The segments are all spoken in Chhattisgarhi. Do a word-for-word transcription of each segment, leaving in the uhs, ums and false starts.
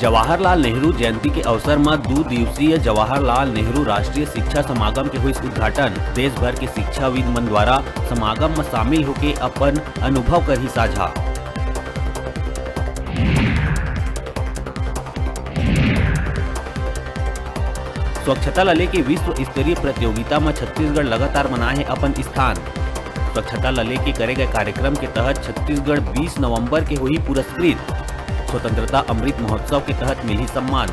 जवाहरलाल नेहरू जयंती के अवसर म दू दिवसीय जवाहरलाल नेहरू राष्ट्रीय शिक्षा समागम के होइस उद्घाटन। देश भर के शिक्षाविद मन द्वारा समागम म शामिल होके अपन अनुभव करही साझा। स्वच्छता ल लेके विश्व स्तरीय प्रतियोगिता म छत्तीसगढ़ लगातार बनाए हे अपन स्थान। स्वच्छता ल लेके करे गए कार्यक्रम के तहत छत्तीसगढ़ बीस नवंबर के होही पुरस्कृत। स्वतंत्रता अमृत महोत्सव के तहत मिलही सम्मान।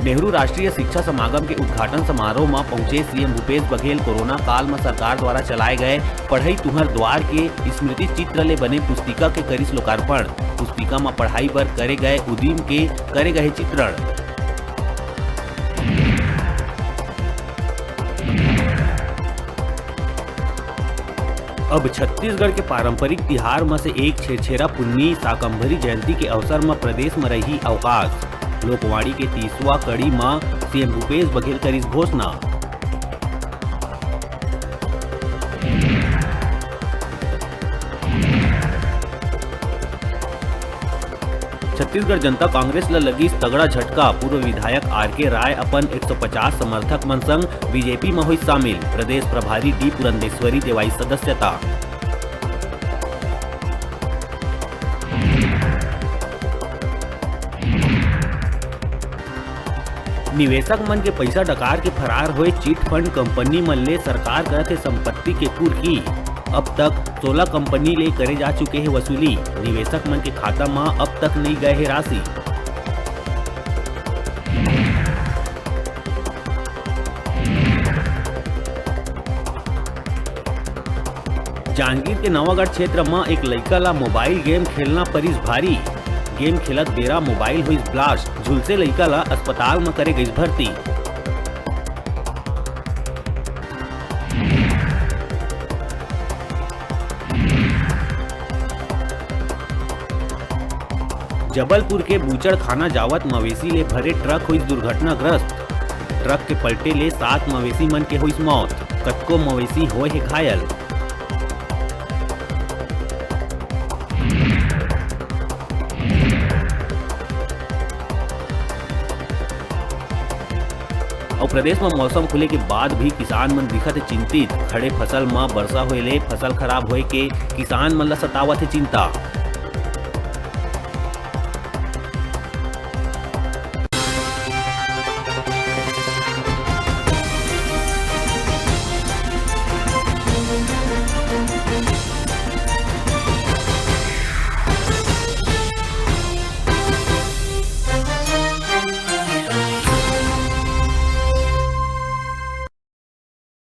नेहरू राष्ट्रीय शिक्षा समागम के उद्घाटन समारोह म पहुंचे सीएम भूपेश बघेल कोरोना काल म सरकार द्वारा चलाए गए पढ़ई तुंहर द्वार के स्मृति चित्र ले बने पुस्तिका के करिस लोकार्पण। पुस्तिका म पढ़ाई बर करे गए उदीम के करे गए चित्रण। अब छत्तीसगढ़ के पारंपरिक तिहार म से एक छेरछेरा पुन्नी शाकंभरी जयंती के अवसर म प्रदेश म रही अवकाश। लोकवाणी के तीसवां कड़ी म सीएम भूपेश बघेल करिस घोषणा। छत्तीसगढ़ जनता कांग्रेस ल लगिस तगड़ा झटका, पूर्व विधायक आर के राय अपन एक सौ पचास समर्थक मन संग बीजेपी म होइस शामिल, प्रदेश प्रभारी डी पुरंदेश्वरी देवाई सदस्यता। निवेशक मन के पइसा डकार के फरार होए चिट फंड कंपनी मन ले सरकार करत हे संपत्ति के कुर्की। अब तक सोलह कंपनी ले करे जा चुके हे वसूली। निवेशक मन के खाता म अब तक नइ गए हे राशि। जांजगीर के नवागढ़ क्षेत्र म एक लइका ला मोबाइल गेम खेलना परिस भारी। गेम खेलत बेरा मोबाइल होइस ब्लास्ट, झुलसे लइका ला अस्पताल म करे गइस भर्ती। जबलपुर के बूचड़खाना जावत मवेशी ले भरे ट्रक होइस दुर्घटनाग्रस्त। ट्रक के पलटे ले सात मवेशी मन के होइस मौत, कतको मवेशी होए हे घायल। अउ प्रदेश म मौसम खुले के बाद भी किसान मन दिखत हे चिंतित। खड़े फसल म बरसा होए ले फसल खराब होए के किसान मन ल सतावत हे चिंता।